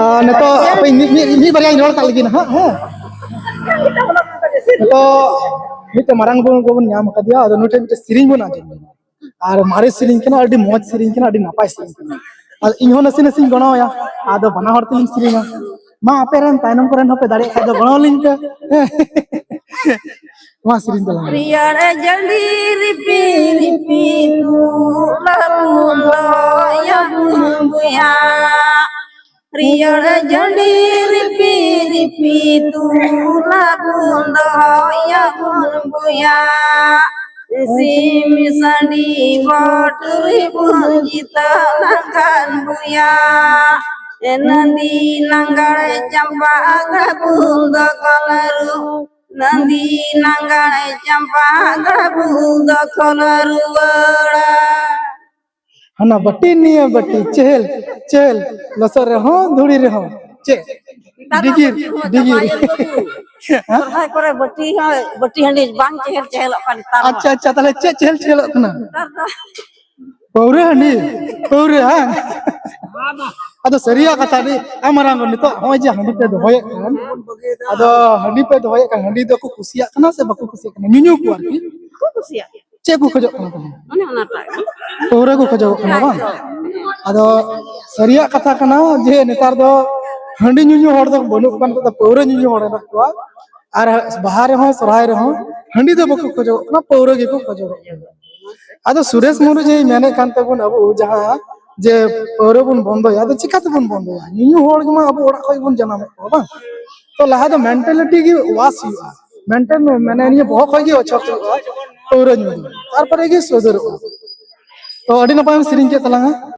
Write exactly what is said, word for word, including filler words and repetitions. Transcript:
ᱟᱨ ᱱᱤᱛᱚᱜ ᱦᱟᱯᱮ ᱢᱤᱫ, ᱢᱤᱫ, ᱢᱤᱫ ᱵᱟᱨᱭᱟᱧ ᱨᱚᱲ ᱠᱟᱜ ᱞᱮᱜᱮ ᱱᱟᱦᱟᱜ, ᱦᱮᱸ᱾ ᱱᱤᱛᱚᱜ ᱢᱤᱫᱴᱮᱱ ᱢᱟᱨᱟᱝ ᱵᱩᱨᱩ ᱠᱚᱵᱚᱱ ᱧᱟᱢ ᱟᱠᱟᱫᱮᱭᱟ, ᱟᱫᱚ ᱱᱩᱭ ᱴᱷᱮᱱ ᱢᱤᱫᱴᱮᱱ ᱥᱮᱨᱮᱧ ᱵᱚᱱ ᱟᱸᱡᱚᱢ ᱞᱮᱜᱮ᱾ ᱟᱨ ᱢᱟᱨᱮ ᱥᱮᱨᱮᱧ ᱠᱟᱱᱟ, ᱟᱹᱰᱤ ᱢᱚᱡᱽ ᱥᱮᱨᱮᱧ ᱠᱟᱱᱟ, ᱟᱹᱰᱤ ᱱᱟᱯᱟᱭ ᱥᱮᱨᱮᱧ ᱠᱟᱱᱟ᱾ ᱟᱨ ᱤᱧ ᱦᱚᱸ ᱱᱟᱥᱮ ᱱᱟᱥᱮᱧ ᱜᱚᱲᱚᱣᱟᱭᱟ, ᱟᱫᱚ ᱵᱟᱱᱟ ᱦᱚᱲ ᱛᱮᱞᱤᱧ ᱥᱮᱨᱮᱧᱟ᱾ ᱢᱟ ᱟᱯᱮ ᱨᱮᱱ ᱛᱟᱭᱱᱚᱢ ᱠᱚᱨᱮᱱ ᱦᱚᱸᱯᱮ ᱫᱟᱲᱮᱭᱟᱜ ᱠᱷᱟᱡ ᱫᱚ ᱜᱚᱲᱚ ᱟᱹᱞᱤᱧ ᱯᱮ᱾ ᱢᱟ ᱥᱮᱨᱮᱧ ᱛᱟᱞᱟᱝ ᱢᱮ᱾ ᱨᱮᱭᱟᱲ ᱡᱟᱹᱲᱤ ᱨᱤᱯᱤ ᱨᱤᱯᱤ ᱛᱩᱞᱟ ᱵᱚᱱ ᱫᱚᱦᱚᱭᱟ ᱵᱚᱱ ᱵᱚᱭᱟ᱾ ᱨᱮᱭᱟᱲ ᱡᱟᱹᱲᱤ ᱨᱤᱯᱤ ᱨᱤᱯᱤ ᱛᱩᱞᱟ ᱵᱚᱱ ᱫᱚᱦᱚᱭᱟ ᱵᱚᱱ ᱵᱚᱭᱟ᱾ ᱥᱤᱢ ᱥᱟᱺᱰᱤ ᱵᱚᱴ ᱨᱮᱵᱚᱱ ᱡᱤᱛᱟᱹᱣ ᱞᱮᱱᱠᱷᱟᱱ ᱵᱚᱭᱟ᱾ ᱱᱟᱹᱫᱤ ᱱᱟᱝᱜᱟᱲ ᱪᱟᱢᱯᱟ ᱜᱟᱵᱩ ᱫᱚᱠᱚᱞ ᱨᱩ᱾ ᱱᱟᱹᱫᱤ ᱱᱟᱝᱜᱟᱲ ᱪᱟᱢᱯᱟ ᱜᱟᱵᱩ ᱫᱚᱠᱚᱞ ᱨᱩᱣᱟᱹᱲᱟ᱾ ᱦᱟᱱᱟ ᱵᱟᱹᱴᱤ ᱱᱤᱭᱟᱹ ᱵᱟᱹᱴᱤ, ᱪᱮᱦᱮᱞ ᱪᱮᱦᱮᱞ, ᱞᱚᱥᱚᱫ ᱨᱮᱦᱚᱸ ᱫᱷᱩᱲᱤ ᱨᱮᱦᱚᱸ᱾ ᱪᱮᱫ? ᱱᱮᱛᱟᱨ ᱢᱟ ᱰᱤᱜᱤᱨ, ᱵᱟᱹᱴᱤ ᱦᱚᱸ ᱰᱤᱜᱤᱨ᱾ ᱪᱟᱵᱟᱭᱮᱱ ᱵᱟᱹᱵᱩ᱾ ᱦᱮᱸ? ᱥᱚᱨᱦᱟᱭ ᱠᱚᱨᱮ ᱵᱟᱹᱴᱤ ᱦᱚᱸ, ᱵᱟᱹᱴᱤ ᱦᱟᱺᱰᱤ ᱵᱟᱝ ᱪᱮᱦᱮᱞ ᱪᱮᱦᱮᱞᱚᱜ ᱠᱟᱱ ᱱᱮᱛᱟᱨ ᱢᱟ᱾ ᱟᱪᱪᱷᱟ, ᱟᱪᱪᱷᱟ, ᱛᱟᱦᱞᱮ ᱪᱮᱫ ᱪᱮᱦᱮᱞ ᱪᱮᱦᱮᱞᱚᱜ ᱠᱟᱱᱟ? ᱱᱮᱛᱟᱨ ᱫᱚ ᱯᱟᱹᱣᱨᱟᱹ ᱦᱟᱺᱰᱤ, ᱯᱟᱹᱣᱨᱟᱹ, ᱦᱮᱸ? ᱟᱫᱚ ᱥᱟᱹᱨᱤᱭᱟᱜ ᱠᱟᱛᱷᱟ ᱫᱤ, ᱟᱢ ᱢᱟᱨᱟᱝ ᱦᱚᱲ, ᱱᱤᱛᱚᱜ ᱦᱚᱸᱜᱼᱚᱭ ᱡᱮ ᱦᱟᱺᱰᱤ ᱯᱮ ᱫᱚᱦᱚᱭᱮᱫ ᱠᱟᱱ, ᱟᱫᱚ ᱦᱟᱺᱰᱤ ᱯᱮ ᱫᱚᱦᱚᱭᱮᱫ ᱠᱟᱱ, ᱦᱟᱺᱰᱤ ᱫᱚᱠᱚ ᱠᱩᱥᱤᱭᱟᱜ ᱠᱟᱱᱟ ᱥᱮ ᱵᱟᱠᱚ ᱠᱩᱥᱤᱭᱟᱜ ᱠᱟᱱᱟ? ᱧᱩᱧᱩ ᱠᱚ ᱟᱨᱠᱤ᱾ ᱵᱟᱠᱚ ᱠᱩᱥᱤᱭᱟᱜ ᱜᱮᱭᱟ᱾ ᱪᱮᱫ ᱠᱚ ᱠᱷᱚᱡᱚᱜ ᱠᱟᱱᱟ ᱛᱟᱦᱞᱮ? ᱚᱱᱮ ᱚᱱᱟᱴᱟᱜ ᱜᱮ᱾ ᱯᱟᱹᱣᱨᱟᱹ ᱠᱚ ᱠᱷᱚᱡᱚᱜᱚᱜ ᱠᱟᱱᱟ ᱵᱟᱝ? ᱟᱫᱚ ᱥᱟᱹᱨᱤᱭᱟᱜ ᱠᱟᱛᱷᱟ ᱠᱟᱱᱟ ᱡᱮ ᱱᱮᱛᱟᱨ ᱫᱚ ᱦᱟᱺᱰᱤ ᱧᱩᱧᱩ ᱦᱚᱲ ᱫᱚ ᱵᱟᱹᱱᱩᱜ ᱠᱚᱣᱟ, ᱱᱤᱛᱚᱜ ᱫᱚ ᱯᱟᱹᱣᱨᱟᱹ ᱧᱩᱧᱩ ᱦᱚᱲ ᱦᱮᱱᱟᱜ ᱠᱚᱣᱟ᱾ ᱟᱨ ᱵᱟᱦᱟ ᱨᱮᱦᱚᱸ ᱥᱚᱨᱦᱟᱭ ᱨᱮᱦᱚᱸ ᱦᱟᱺᱰᱤ ᱫᱚ ᱵᱟᱠᱚ ᱠᱷᱚᱡᱚᱜᱚᱜ ᱠᱟᱱᱟ, ᱯᱟᱹᱣᱨᱟᱹ ᱜᱮᱠᱚ ᱠᱷᱚᱡᱚᱜᱚᱜ ᱠᱟᱱᱟ᱾ ᱟᱫᱚ ᱥᱩᱨᱮᱥ ᱢᱩᱨᱢᱩ ᱡᱮ ᱢᱮᱱᱮᱫ ᱠᱟᱱ ᱛᱟᱵᱚᱱ ᱟᱵᱚ ᱡᱟᱦᱟᱸ ᱡᱮ ᱯᱟᱹᱣᱨᱟᱹ ᱵᱚᱱ ᱵᱚᱱᱫᱚᱭᱟ, ᱟᱫᱚ ᱪᱤᱠᱟ ᱛᱮᱵᱚᱱ ᱵᱚᱱᱫᱚᱭᱟ? ᱧᱩᱧᱩ ᱦᱚᱲ ᱜᱮᱢᱟ ᱟᱵᱚ ᱚᱲᱟᱜ ᱠᱷᱚᱡ ᱵᱚᱱ ᱡᱟᱱᱟᱢᱮᱫ ᱠᱚᱣᱟ ᱵᱟᱝ? ᱛᱚ ᱞᱟᱦᱟ ᱫᱚ ᱢᱮᱱᱴᱟᱞᱤᱴᱤ ᱜᱮ ᱣᱟᱥ ᱦᱩᱭᱩᱜᱼᱟ, ᱢᱮᱱᱴᱟᱞ ᱢᱟᱱᱮ ᱱᱤᱭᱟᱹ ᱵᱚᱦᱚᱜ ᱠᱷᱚᱡ ᱜᱮ ᱚᱪᱷᱚᱛ ᱦᱩᱭᱩᱜᱼᱟ ᱯᱟᱹᱣᱨᱟᱹ ᱧᱩ ᱫᱚ, ᱛᱟᱨᱯᱚᱨᱮ ᱜᱮ ᱥᱩᱫᱷᱟᱹᱨᱚᱜᱼᱟ᱾ ᱛᱚ ᱟᱹᱰᱤ ᱱᱟᱯᱟᱭᱮᱢ ᱥᱮᱨᱮᱧ ᱠᱮᱫ ᱛᱟᱞᱟᱝᱟ᱾